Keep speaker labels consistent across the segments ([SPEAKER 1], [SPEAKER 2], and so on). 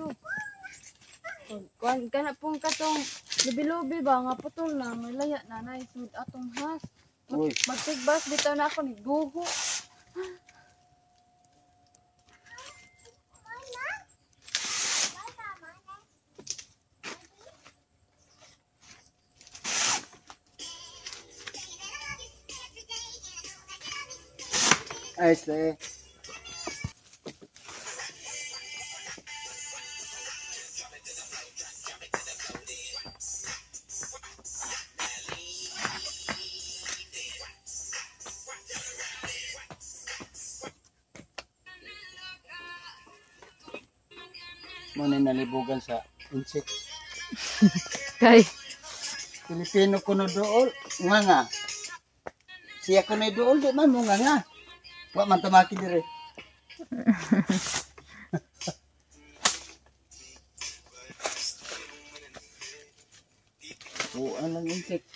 [SPEAKER 1] Kilo. Kuan kana pong katong lubi-lubi ba nga putol na may laya na nay sud atong has.
[SPEAKER 2] Uy.
[SPEAKER 1] Magtigbas bitaw na ako ni guho.
[SPEAKER 2] Ayos eh. Muna nalibugan sa insect.
[SPEAKER 1] Kay
[SPEAKER 2] Pilipino kuno dool, nga nga. Siya kuno dool, di man mo nga nga. Wa man tamaki dire. Buan lang insect.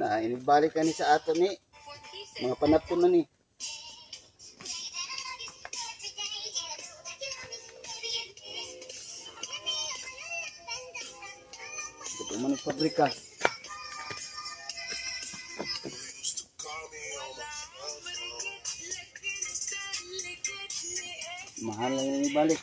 [SPEAKER 2] Na, inibalik ka ni sa ato ni. Mga panapton na ni. Ito man ang pabrika. Mahal lang yung ibalik.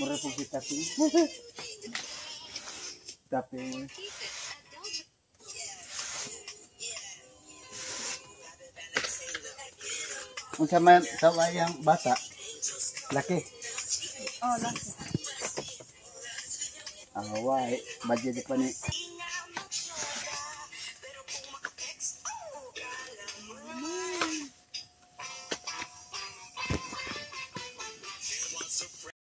[SPEAKER 2] Mura po si Taping. Taping. Unsa man sa wayang bata? Laki.
[SPEAKER 1] Oh, laki.
[SPEAKER 2] Away, budget pa ni.